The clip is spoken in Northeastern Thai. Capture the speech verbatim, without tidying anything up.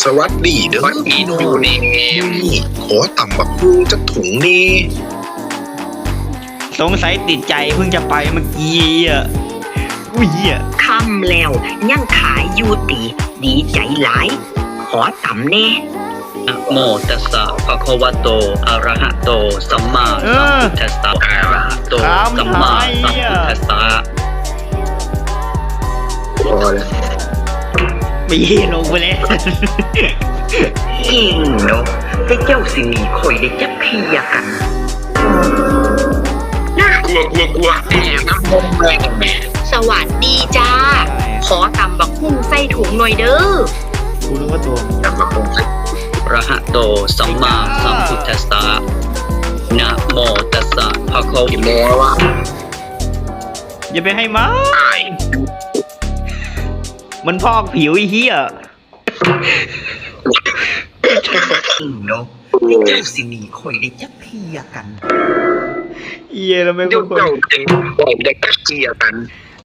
สวัสดีเด้อ วัดอีหนูนี่ มื้อนี้ขอตำบักหุ่งจักถุงแหน่ สงสัยติดใจเพิ่งจะไปเมื่อกี้อ่ะ อุ้ยเหี้ย ค่ำแล้วยังขายอยู่ติ ดีใจหลาย ขอตำแหน่ นะโมตัสสะภะคะวะโต อะระหะโต สัมมาสัมพุทธัสสะ อะระหะโต สัมมาสัมพุทธัสสะ พอแล้ว ไปเหี้ยลงไปแล้ว อิงเนาะแต่เจ้าสิหนีข่อยได้จักเที่ยกัน กลัวกลัวกลัวแหมน้ำนมแรงแหม สวัสดีจ้า ขอตำบักหุ่งใส่ถุงหน่อยเด้อ กูนึกว่าตัวมึง ตำบักหุ่งใส่ อะระหะโต สัมมาสัมพุทธัสสะ นะโมตัสสะภะคะวะ กี่โมงแล้ววะ อย่าไปให้มัน ตาย มันพอกผิวไอ้เหี้ย อิงเนาะแต่เจ้าสิหนีข่อยได้จักเที่ยกัน เหี้ยแล้วแม่ง เจ้าเจ้าเต็งบอกได้จักเที่ยกัน